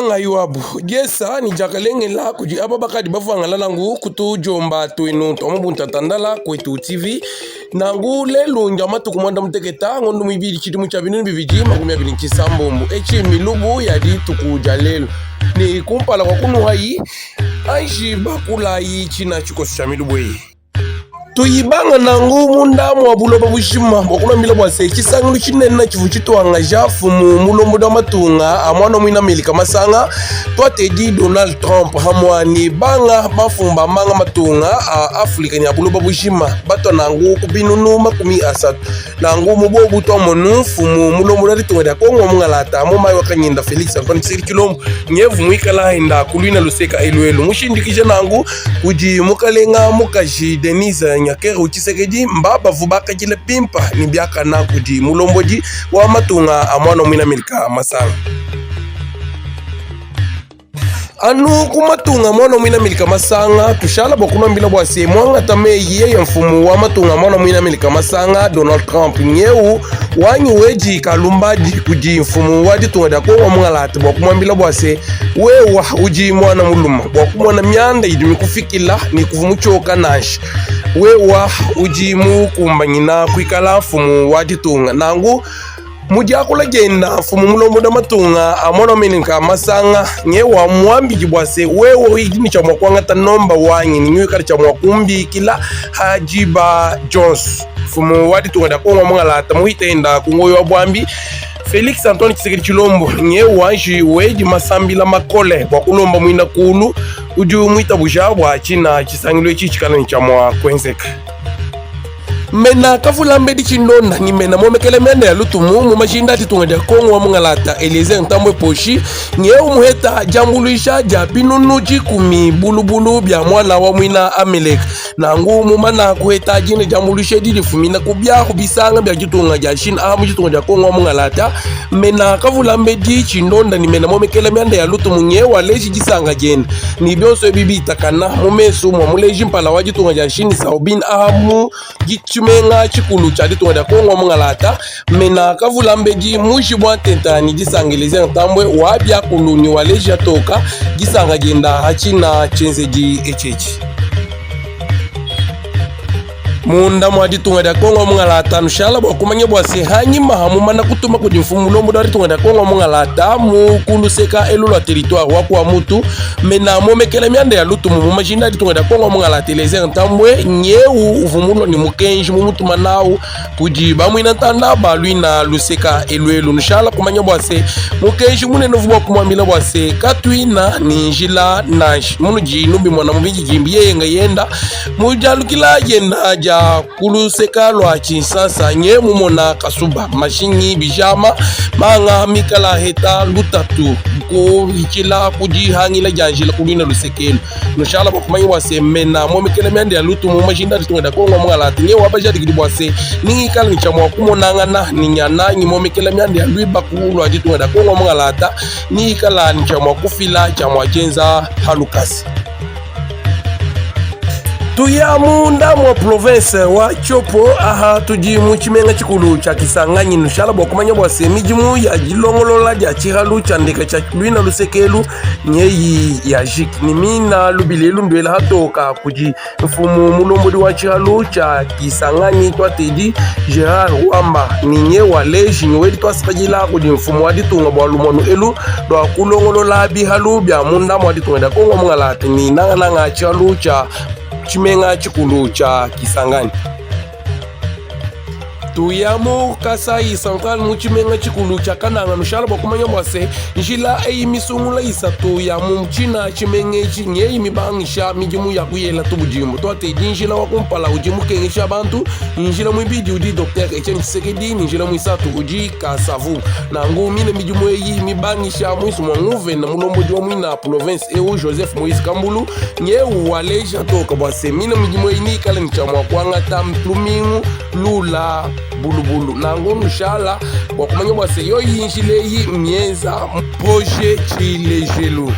Sangayi wabu diesa ne diakalengela kudi aba bakadi bavuangala nangu ku tudiomba tuenu tua mu Buntatandala Kuetu TV. Nangu lelu ndia matuku muanda muteketa ngondo muibidi tshidimu tshia binunu 2026 etshi milubu ya dituku dia lelu ne kumpala kua kunuhayi anji bakulayi tshina tshikoso tshia milubu eyi. Tuyibanga nangu munda mua buloba bujima bua kunuambila bua se tshisangilu tshinene tshivua tshituangaja mfumu mulombodi wa matunga a muana muina Amerika masanga tuatedi Donald Trump hamua ne banga bamfumu ba manga matunga a Afrika ne a buloba bujima batua nangu ku binunu 30 nangu mu bobu tuamonu mfumu mulombodi wa ditunga dia Kongo wa mungalata mu mayi wa kanyinda Felix Antoine Tshisekedi Tshilombo ngevu muikala enda kuluina luseka eluelu mushindikija nangu Kudi mukalenga mukaji Denise Nyakeru Tshisekedi mba bavu bakadila bimpa ne biakana kudi mulombodi wa matunga a muana muina Amerika masanga. Anu ku matunga muana muina Amerika masanga tushala bua kunuambila bua se muangata meyi yeye mfumu wa matunga muana muina Amerika masanga Donald Trump nyeu wanyi wedi kalumbadi kudi mfumu wa ditunga dia Kongo mungalata bua kumuambila bua se Wewa udi muana muluma bua kumona mianda idi mikufikila ne kuvu mutshioka nansha. Wewa udi mukumbanyina kuikala mfumu wa ditunga. Nangu mu diakula dienda mfumu mulomboda matunga a muana wa masanga ngewa muambidi bua se wewa udi ne tshia mua kuangata nomba wanyi ne ngikala tshia mua kumbikila ha diba dionso. Mfumu wa ditunga dia Kongo wa mungalata muhitenda ku ngoyo wa buambi Felix Antoine Tshisekedi Tshilombo nyewu wanji wedi masambila makole bua kulomba muina kulu udi muitabuja bua tshina tshisangilu etshi tshikala ne tshia mua kuenzeka. Mena kavulambedi tshindonda ni mena momekele mianda ya lutumu mu majinda a ditunga dia Kongo wa mungalata Eliezer Ntambwe Poshi nyewu muheta diambuluisha dia binunu dikumi bulubulu bia muana wa muina Ameleka Nangu mumana kuheta dina diambuluisha edi difumina ku biahu bisanga bia ditunga dia Chine aha mu ditunga dia Kongo wa mungalata, mena kavulambedi tshindonda ni mena momekela mianda ya lutu munye waleji disanga dienda ni bionso ebi bitakana mu mesu mua muleji mpala wa ditunga dia Chine Saubin aha mu tshimenga tshikulu tshia ditunga dia Kongo wa mungalata mena kavulambedi muji bua ntenta ni disanga Eliezer Ntambwe wa biakulu ni waleji atoka disanga dienda ha tshina tshienzedi etshi. Munda mua ditunga dia Kongo wa mungalata nushala bua kumanya bua se hanyima ha mumana kutuma kudi mfumu mulombodi wa ditunga dia Kongo wa mungalata mu kuluseka elu lua territoire wa kua mutu mena momekela mianda ya lutumu mu majinda a ditunga dia Kongo wa mungalata Eliezer Ntambwe nyeu uvua mulua ne mukenji mumutuma nawu kudi bamuina ntanda ba luina luseka eluelu nushala kumanya bua se mukenji munene uvua bua kumuambila bua se katuina ni njila nansha munudi nubimona mu bindidimbi yeye nga yenda mujalukila yenda dia kuluseka lua Tshinsasa nye mumona kasuba mashinyi bijama manga mikala heta lutatu kuhitshila kudihangila dia njila ku luina lusekelu Nushala bua kumanya bua se mena momekela mianda ya lutu mu majinda a ditunga dia Kongo mungalata nye wabajadikidi bua se ningikala ni tshia mua kumonangana ni nyana nyi momekela mianda ya luibaku lua ditunga dia Kongo mungalata ningikala ni tshia mua kufila tshia mua dienza halukasi. Tuya munda mua province wa Tshopo aha tudi mu tshimenga tshikulu tshia Kisangani nushala bua kumanya bua se midimu ya dilongolola dia tshihalu tshia ndeka tshia luina lusekelu nyeyi ya jik ni mina lubili elu nduela hatoka kudi mfumu mulombodi wa tshihalu tshia Kisangani twatedi Gerard Wamba ni nye wa leji nyowedi twasakidila kudi mfumu wa ditunga bua lumonu elu lua kulongolola bihalu bia munda mua ditunga dia Kongo mungalata ni nangananga tshihalu tshia tshimenga tshikulu tshia Kisangani. Tuya mu Kasai Central mu tshimenga tshikulu tshia Kananga nushala bua kumanya bua se njila eyi misungula isatu ya mu tshina tshimenga etshi nyeyi mibangisha midimu ya kuyela tubudimbu tuatedi njila wa kumpala udi mukengesha bantu njila muibidi udi Dr Etienne Tshisekedi ne njila muisatu udi Kasavu nangu mine midimu eyi mibangisha muinsu mua nguvena mulombodi wa muina province eu Joseph Moise Kambulu nyeu waleja toka bua se mine midimu eyi nikale ne tshia mua kuangata lumingu lula bulubulu nangu nushala bua kumanya bua se yoyi njila eyi mienza projet tshilejelu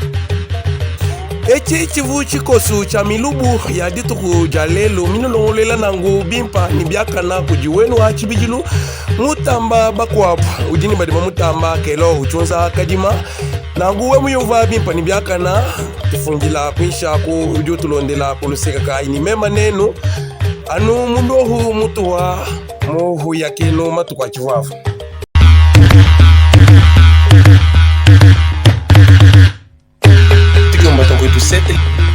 etshi tshivu tshikosu tshia milubu ya dituku dia lelu minulongoluela nangu bimpa ne biakana kudi wenu wa tshibidilu mutamba bakuabu udi ne badi bamutamba kelo utshunza kadima. Nanku we muyumva bimpa ne biakana, tufundila kuinshi aku udi utulondela ku luseka kayi ne mema nenu anu mulohu mutuwa muhuya kenu matuku atshivuavua. Tukiomba tongo etu 7.